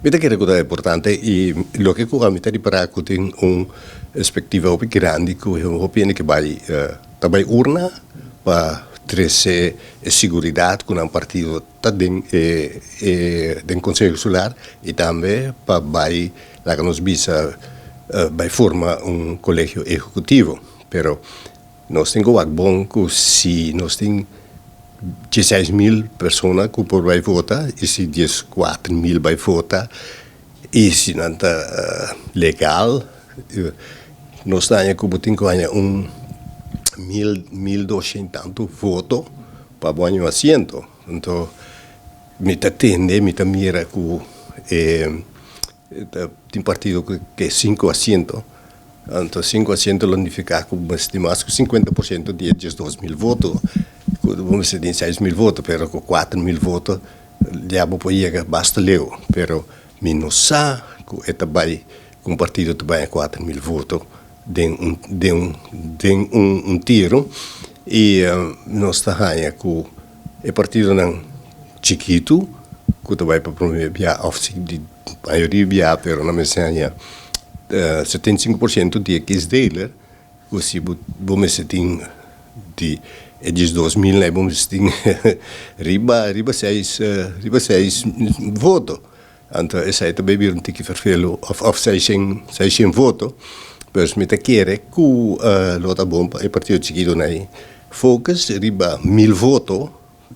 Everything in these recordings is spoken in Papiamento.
Mi ta kere ku ta importante i loke ku ami ta ripará ku tin un perspektiva hopi grandi ku hopi hende ke bai ta bai urna pa trese e siguridat ku nan partido ta den e den Konseho Insular i tambe pa bai laga nos bisa bai forma un kolegio ehekutivo. Pero nos tin ku wak bon ku si nos tin 16.000 persona ku por bai vota i si 14.000 bai vota i si nan ta legal nos ta haña ku bo tin ku haña un mil 1200 tantu voto pa bo haña un asiento. Anto mi ta tende, mi ta mira ku e tin partido ku ke sinku asiento, anto sinku asiento lo nifiká ku bo mester tin mas ku 50% di e 12.000 voto, ku bo mester tin 6.000 voto, pero ku 4.000 voto ya bo por yega basta leu. Pero mi no sa ku e ta bai ku un partido ta bai 4.000 voto den un den den un un tiro i nos ta haña ku e partidonan chikitu ku ta bai pa promé bia òf si di mayoria bia pero nan mester haña 75% di e kiesdeler ku si bo bo mester tin di e 12.000 ei bo mester tin riba riba seis riba seis voto. Anto esei ta bay bira un tiki ferfelu of of 600 voto. Pues mi ta kere ku lo ta bon pa e partido chikitonan ei focus riba 1000 voto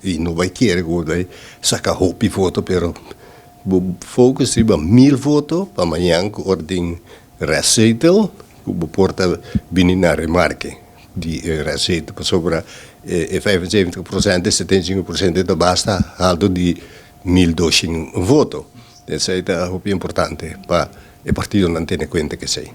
i no bay kere ku bo bay saka hopi voto pero bo focus riba 1000 voto pa mañan ku ora tin restzetel ku bo por ta bini na remarke di e restzetel pasobra e 75% e 75% ta basta haltu di 1200 voto. Esei ta hopi importante pa e partidonan tene kuenta ku esei.